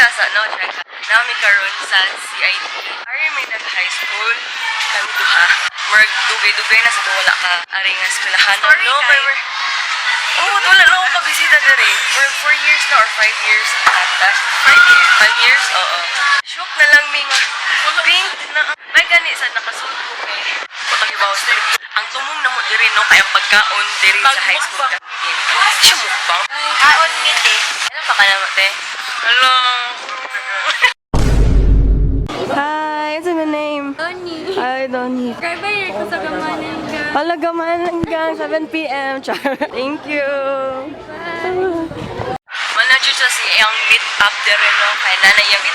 Sa no, check. Nami karon sa CIT. Ari may nag-high school. Kami duha. Murag dugay-dugay na sa wala ka ari nga eskwelahan. Sorry, no, kay. pero oh, wala na ako kabisita diri. For 4 years na or 5 years ata. 5 years. 5 years? Oo. Shock na lang mi nga. Pink na. May gani sa nakasulod ko kay Patagibaw street. Ang tumong namo diri no kay ang pagkaon diri sa high school canteen. Siya mukbang. Kaon ngiti. Ano pa ka na te? Hello. Hi, what's your name? Donnie. Hi, Donnie. Driver ko sa gamanan ka. Hala, gamanan gang, 7 p.m. Char. Thank you. Manager siya si iyang meet up dire no kay nana iyang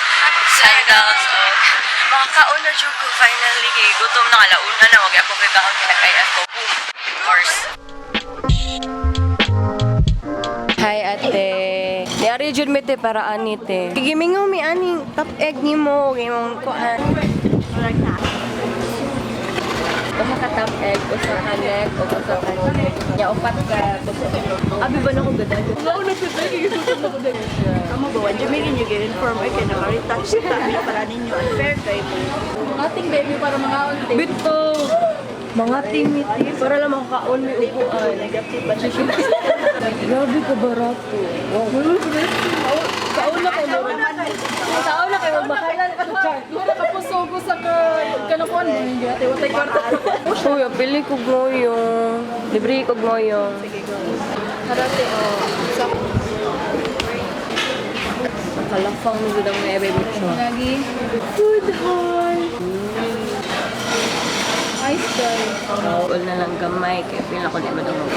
sandals og makakaon na jud ko finally kay gutom na kalauna na wag ako kay kaon kay nag-IF ko, boom course. Hi, ate. Niari jud mi te para ani te. Gimingaw mi ani top egg nimo imong kuan. Usa ka top egg, usa ka neck, ug usa ka nya upat ka buso. Abi ba na ko gadag? Amo ba, when you make you get inform, ay kaya naka-retouch sa tabi para ninyo. Unfair kay mo. Ating baby para mga unti. Bito. Mga timiti para lang makakaon may upuan. Grabe ka barato. Wow. Kauna kay mo. Sao na kayo magmakalan ka char. Wala ka pusogo sa ka kanakuan mo hindi ate watay kwarta. Uy, pili ko goyo. Libre ko goyo. Harate oh. Sa Kalafang mo gud ang may baby cho. lagi. Food hall. Ice guy. All na lang gamay kay pila ko di madungog.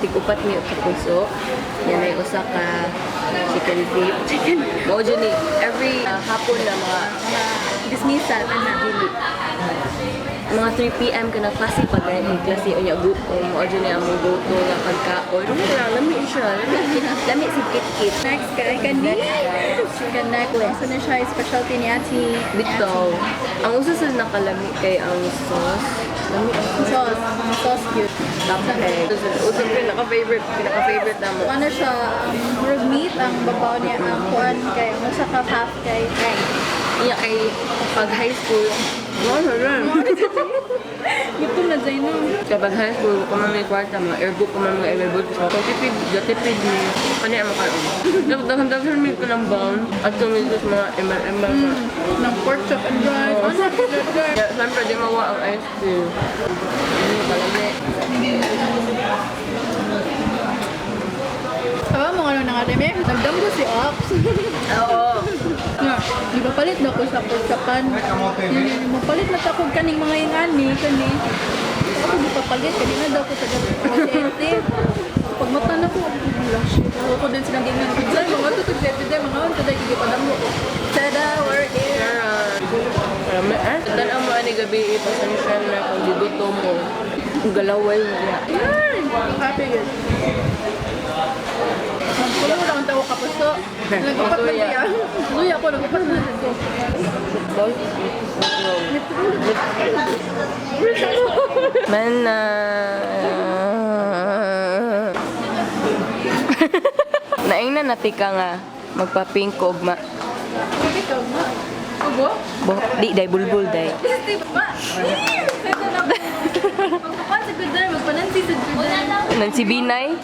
Tig-upat mi og kapuso. Yan ay usa ka chicken feet. Chicken. Mao jud ni every hapon na mga Dismissal ana. dili. Mga 3 p.m. ka na klase pag ganit klase unya gutom mao jud ni among go to nga pagkaon. Wala lami siya. Lami, lami si kit-kit. Next guy kani. Chicken necklace. Ano siya specialty ni Ate? Bitaw. Ang usa sa nakalami kay ang sauce. Lami ang sauce. Sauce. Ang sauce cute. Top egg. Usa pinaka favorite na mo. Ano siya, murag meat ang babaw niya ang kuan kay ang usa ka half kay egg. Iya kay pag high school. Wala rin. Gutom na dyan no. Kapag high school, kung may kwarta mo, ergo ko man mga ergo ko. Kung tipid, gatipid ni, ano yung makaroon. Dagdag-dagdag mi ko ng bound at tumigos mga ML-ML. Ng pork chop and rice. Ano? Kaya, siyempre, di mawa ang ice cream. Kalami. Sabi mo ano na nga rin eh. Nagdamgo si Ops. Oo. Nga, di ba palit na ko sa pork chopan? Yun, mapalit na sa akong kaning mga ingani, kani. Ako di papalit, kani na daw ko sa gabi. Pag mata na ko, wala shit. Ako ko din silang gingan. Diyan, mga tutog sa everyday, mga unta dahil gipadamgo ko. Tada, we're here. Marami eh. Tanaw mo ani gabi, ipasensya na kung gigutom mo. Galaway mo niya. Ay, happy yun. Wala mo lang tao kapuso. Nagpapat na siya. Luya ko, nagpapat na siya. Mana. Naing na nati ka nga magpapink og ma. Ikaw nga. Ubo? Bo, di day bulbul day. Di ba? Ito na ako. Magpapan sa good day, magpanansi sa good day. Nancy Binay.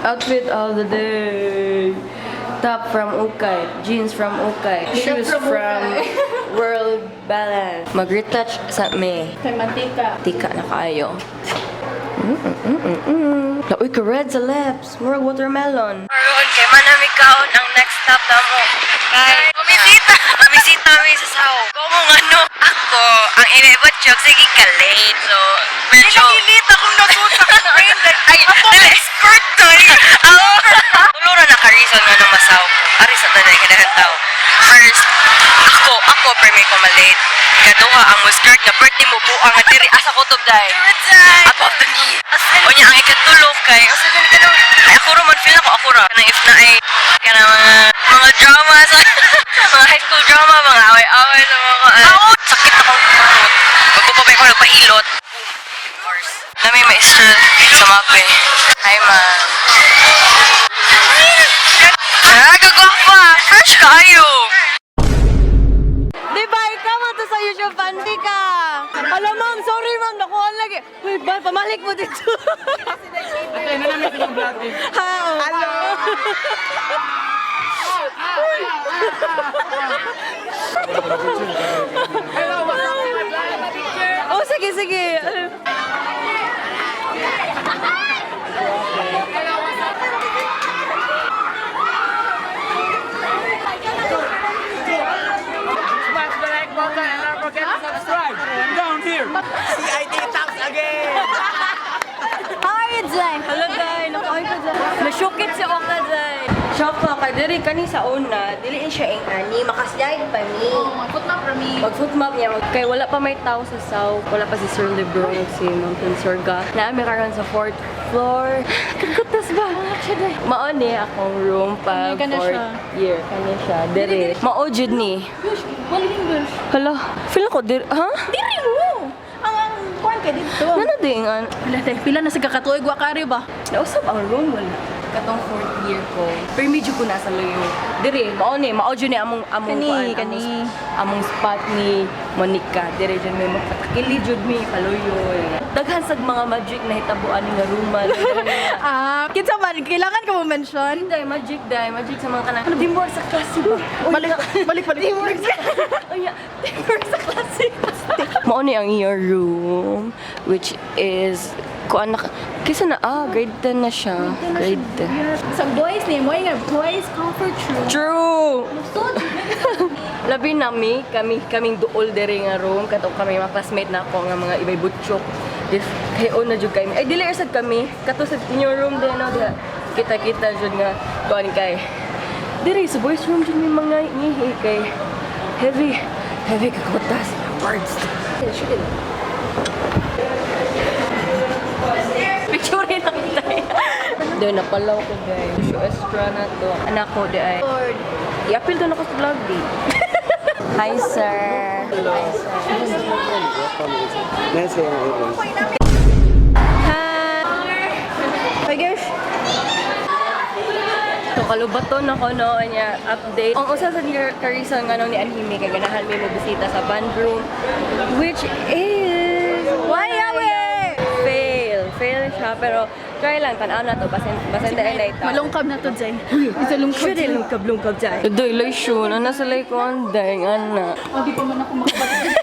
Outfit of the day. Top from Ukay, jeans from Ukay, shoes from from World Balance. Mag-retouch sa me. Kay mantika. Tika na kaayo. Uy, ka red sa lips. Murag watermelon. Karon kay manami kaon ang next stop na mo. Kay bumisita. Bumisita mi sa sao. Como nga no? Ako, ang inibot joke, sige ka late. So, medyo... Nakilit akong natuta ka na ayun. Ay, Ako expert doy. Oo. Tulo ra na ka-reason nga no masaw ko. Ari sa tanan kinahan tao. First, ako permi ko malate. Kaduha ang mo skirt nga birthday mo buang nga diri asa kutob day. Above the knee. Unya ang ikatulo kay asa gani ka no? Ay ako ra man feel ako ako ra. Kanang if na ay kana mga drama sa mga high school drama, mga away-away sa mga kuan. Sakit akong kumot. Bago pa ba ako nagpahilot? Boom. Course. Nami maestro sa mape. Hi, ma'am. Guwapa! Fresh kaayo! Di ba, ikaw man to sa YouTube panty ka? Hala ma'am, sorry ma'am, nakuha lagi. Wait, ba, pamalik mo dito. Ate, na namin itong vlog eh. Ha, oh. Hello! Hello, what's up to my vlog? Oh, sige, sige. Smash the like button and don't forget to subscribe. Down here. CIT Talks again! How are you, Zay? Hello, Zay. Nakuha ko, Zay. Nasyukit si Oka, Zay. Shock ka kay diri kani sa una, dili siya ing ani, makaslide pa ni. Oh, mag-foot map ra mi. Mag foot map niya. Kay wala pa may tao sa south. Wala pa si Sir Lebron, si Ma'am Sorga. Naami karon sa fourth floor. Kagutas ba? Mao ni akong room pa Kani ka na fourth siya. year. Kani siya. Diri. Mao jud ni. Gosh, walhin gosh. Hala, feel ko diri, ha? Diri mo. Ang kuan kay dito. Nano dingan? Wala tayo, pila na sa kakatuig wa kari ba? Nausap ang room wala. Katong fourth year ko. Pero medyo ko nasa luyo. Dire, mao ni, mao jud ni among among Kani, kuan, kani. Among spot ni Monica. Dire jud may magpatakili jud mi paluyo. Daghan sad mga magic na hitabuan nga room. Ah, kinsa man kailangan ka mo mention? Day, magic day, magic sa mga kanang. Teamwork sa klase ba? Balik, balik, balik. Teamwork sa Unya, teamwork sa klase. Mao ni ang your room which is kuan na kisa na grade 10 na siya. Grade 10. Sa boys ni mo nga boys comfort room. True. Lusod. Labi nami kami kaming duol dere nga room kato kami mga classmate na ako nga mga ibay butchok. If kay na jud kami. Ay dili sad kami kato sa inyong room din no diha. Kita-kita jud nga kuan kay. Diri sa boys room jud may mga ngihi kay heavy heavy kakutas words. Picture na kita. Doon napalaw ko guys. Show extra na to. Anak ko di ay. I-appeal doon ako sa vlog di. Hi sir. Hi sir. Nancy ang ipon. Hi. Hi guys. So kalubaton ako no anya update. Ang usa sa ka-reason nga ni Anhimi kay ganahan mi mo bisita sa band room which is Wayawe! Fail. Fail siya pero try lang tan-aw na to basin basin dahil na ito. Malungkab na to, Jay. Isa lungkab. Sure, lungkab lungkab dyan. Doy, loy shoe. Ano nasa lay ko ang dang, ana. Oh, di pa man ako makabalik.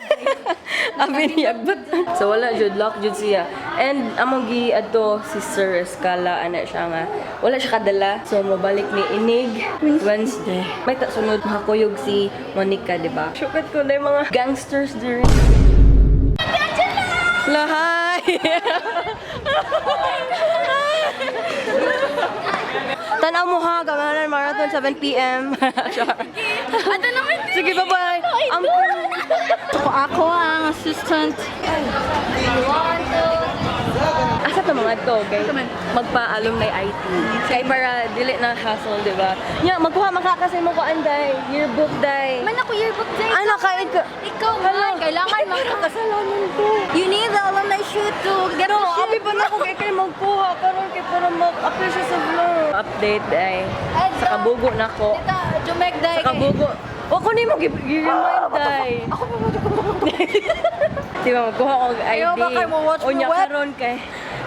Abi niya, but so wala jud lock jud siya. And among gi adto si Sir Escala ana siya nga wala siya kadala. So mobalik ni Inig Wednesday. May ta sunod makakuyog si Monica, di ba? Syukat ko na yung mga gangsters diri. Lahay! Tanaw mo ha, Gamanan Marathon 7 p.m. Char. Ato naman. Sige, bye-bye. Ang So, ako ang assistant. Asa to mga to, kay Asa man? magpa-alumni IT. Kay para dili na hassle, di ba? Nya, magkuha man ka kasi mo kuan day, yearbook day. Man ako yearbook, Jay. Ano kain ka? Ikaw man, kailangan man. Kasalanan ko. You need the alumni shoot to get No, the shoot. abi pa na ako kay kay magkuha karon kay para mag-apply siya sa vlog. Update day. Sa kabugo na ko. Dita, jumek day. Sa kabugo. O ko nimo gi-remind day. Ako pa Di ba magkuha ko og ID. Ayaw ba kayo mo watch Unya mo web? karon kay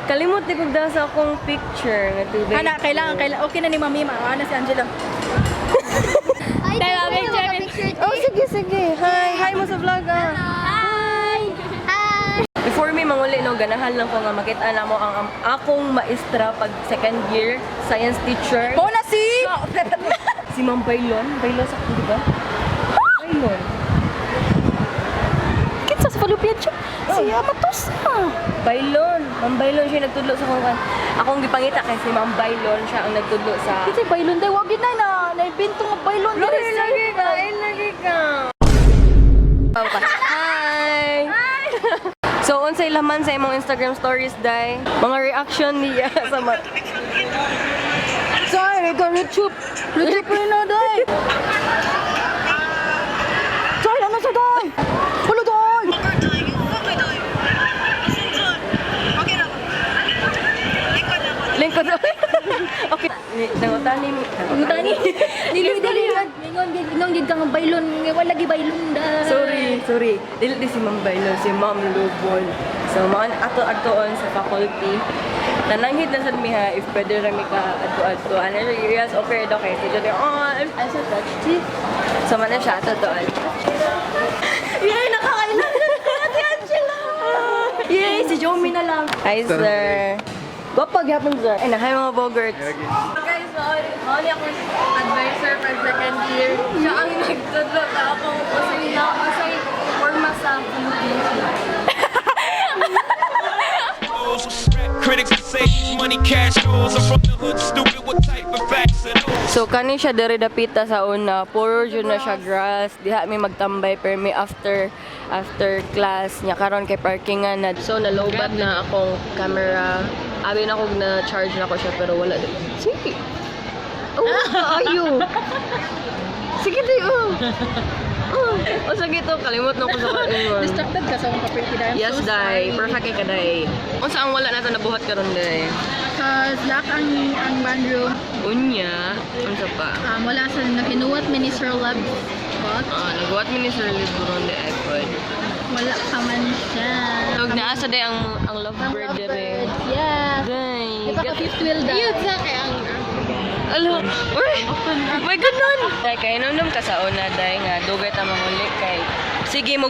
kalimot di ko sa akong picture nga tubig. Ana, kailangan, kailangan. Okay na ni Mami, maana si Angela. Ay, picture. Oh, sige, sige. Hi. Hi mo sa vlog, ah. Hi! Hi! Before me manguli, no, ganahan lang ko nga makita na mo ang akong maestra pag second year science teacher. Mo na si! Si Ma'am Bailon. Bailon sa di ba? Bailon. Kinsa sa palupiyad siya? Siya matos na. Bailon. Ma'am Bailon siya nagtudlo sa kong akong gipangita kay si Ma'am Bailon siya ang nagtudlo sa Kinsa bailon day, wag yun na na. Naibinto nga bailon. Lagi, diri, sir. lagi ka, ay, lagi ka. Hi! So, unsay laman sa imong Instagram stories, Day? Mga reaction niya sa mga... Sorry, ikaw YouTube. YouTube ko na day. Sorry, ano sa day? Wala day. Lingkod. Okay. Nangutani. Nangutani. Dili, dili. Ingon, ingon, gid ka nga baylon. Nga wala gi baylon da. Sorry, sorry. Dili di si Ma'am Baylon, si Ma'am Lubon. So, mga ato adtoon sa faculty. Nananghid na sad mi ha if pwede ra mi ka adto-adto. Ano yes, okay daw kay si Jody. Oh, I'm so touched. So, man na siya ato doon. Yay, nakakailan na Ate Angela! Yay, si Jomi na lang. Hi, sir. Gwapa gyapon, sir. Ay, na, hi mga bogarts. Guys, mauli ako advisor for second year. Siya ang nagtudlo na akong usay na usay forma sa Philippines. Critics say money cash rules. I'm from the hood, stupid. What type of facts are those? So kani siya diri dapita sa una, puro jud na siya grass. Diha mi magtambay pero mi after after class nya karon kay parkingan na. So nalobat na akong camera. Abi na kog na charge na ko siya pero wala. Sige. Oh, ayo. Sige di oh. Oh, o sige to kalimot na ko sa kaingon. Distracted ka sa akong kapirti dahil. Yes, so day. sorry. Perfect kay ka day. Unsa ang wala nato nabuhat karon day? Cause lock ang band room. Unya, unsa pa? Wala sa nakinuwat mi ni Sir Lab. What? Ah, nagbuhat mi ni Sir Libron the iPod. Wala ka man siya. Tawag na asa day ang lovebird dire. Lovebird. Yeah. Day. Ito ka fifth wheel daw. Yun sa kay ang Alo. Uy. May ganon. Day kay inom ka sa una day nga dugay ta manguli kay sige mo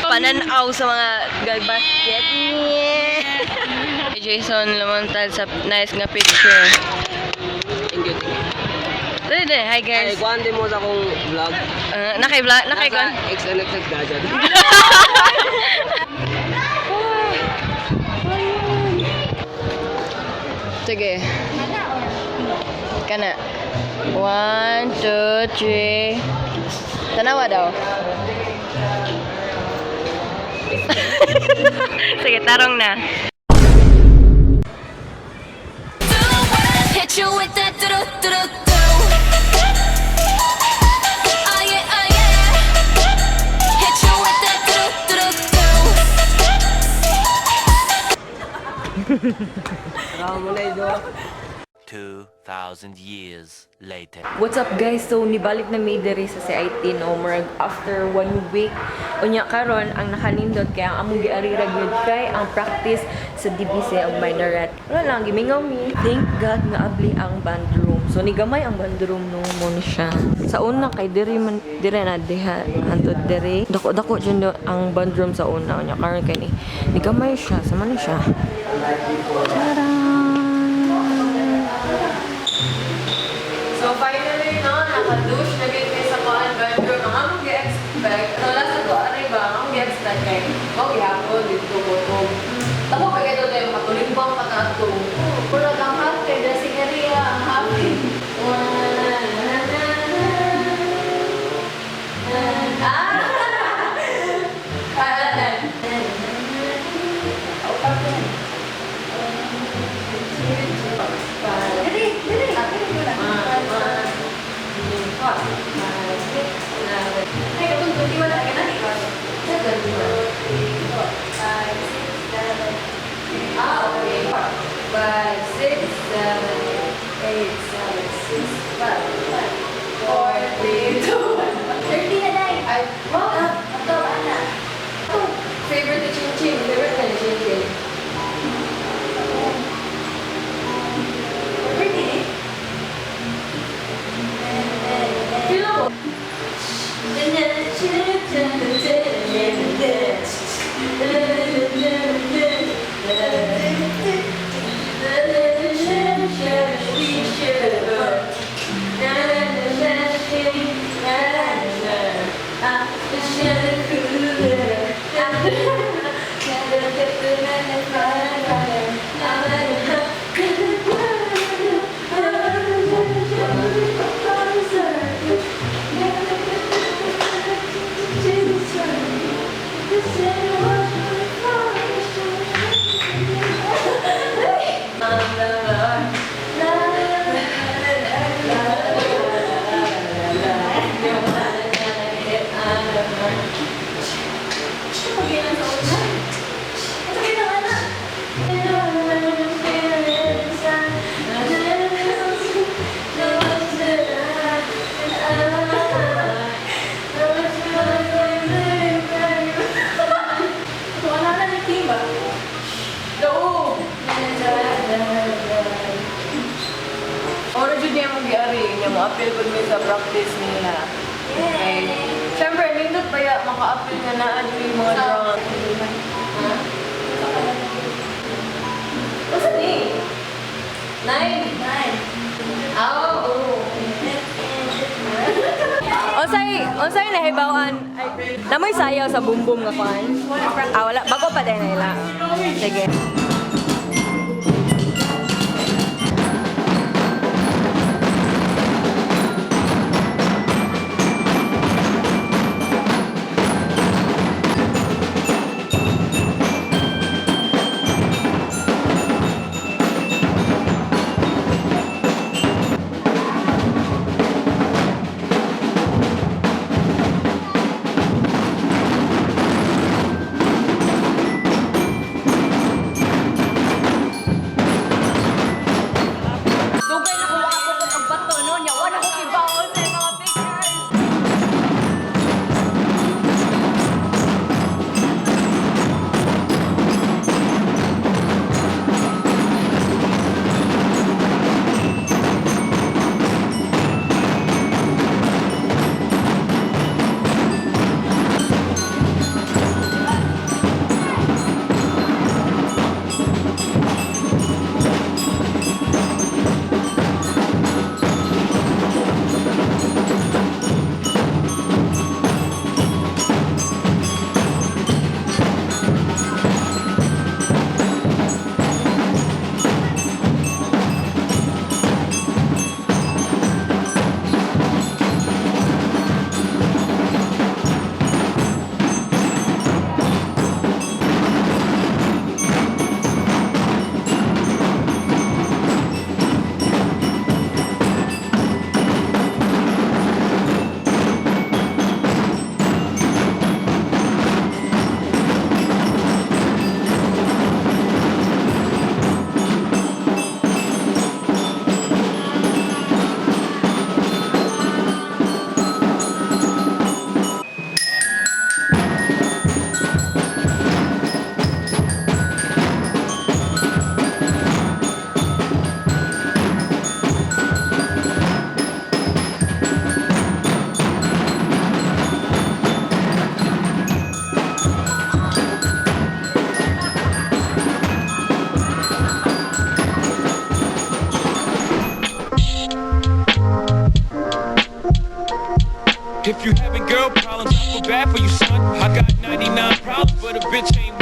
pananaw sa mga gagbasket. Yeah. Jason lamantad sa nice nga picture. Thank you, thank you. Dali, dali. Hi Ay, guys. kuhan din mo sa akong vlog. Nakay vlog, nakay Nasa XNXX Gadget. Sige. Kana. One, two, three. Tanawa daw. Sige, tarong na. Hit you with that do do do do. Oh yeah. Hit you with that do do do do. Tara mo na ito. 2,000 years later. What's up guys? So nibalik na mi diri sa CIT no murag after one week. Unya karon ang nakanindot kay ang among giari ra gyud kay ang practice sa DBC ang minoret. Wala lang gimingaw mi. Thank God nga abli ang band room. So nigamay ang band room no mo ni siya. Sa una kay diri man diri na diha hantod diri. Dako dako jud no ang band room sa una unya karon kay ni nigamay siya sama ni siya. So finally, no, naka-douche na gid mi sa kuan bedroom. Ang among gi-expect, no, last na to, ano ba, ang among gi-expect kay, mao gihapon dito ko to. Tako pa kayo tayo, makatulimbang pa na ato. Puro ang half kay dressing area, ang half kay Diri, diri. Diri mo na. Ay, katong 21 na ganun, ikaw. Sa 21. 3, 4, 5, 6, 7. Ah, okay. 5, 6, 7, 8, 7, 6, 5, 4, 3, 2, 1. 30 na dai. Ay, wow! Ato ana. Favorite ni Chin Chin. Favorite ka ni Chin Chin. 30 ni. Feel mo? practice nila. Okay. Siyempre, nindot pa ya, maka-apil nga naa yung mga drums. Ha? Basta ni? 9? 9. Ah, oo. Unsay nahibaw-an? Namoy sayaw sa bumbum nga kuan? Ah, wala. Bago pa din nila. Sige. Dugay na ko makapupot ang bato no nya. Wala ko kibaon sa mga pictures. If you having girl problems, I feel bad for you, son. I got 99 problems, but a bitch ain't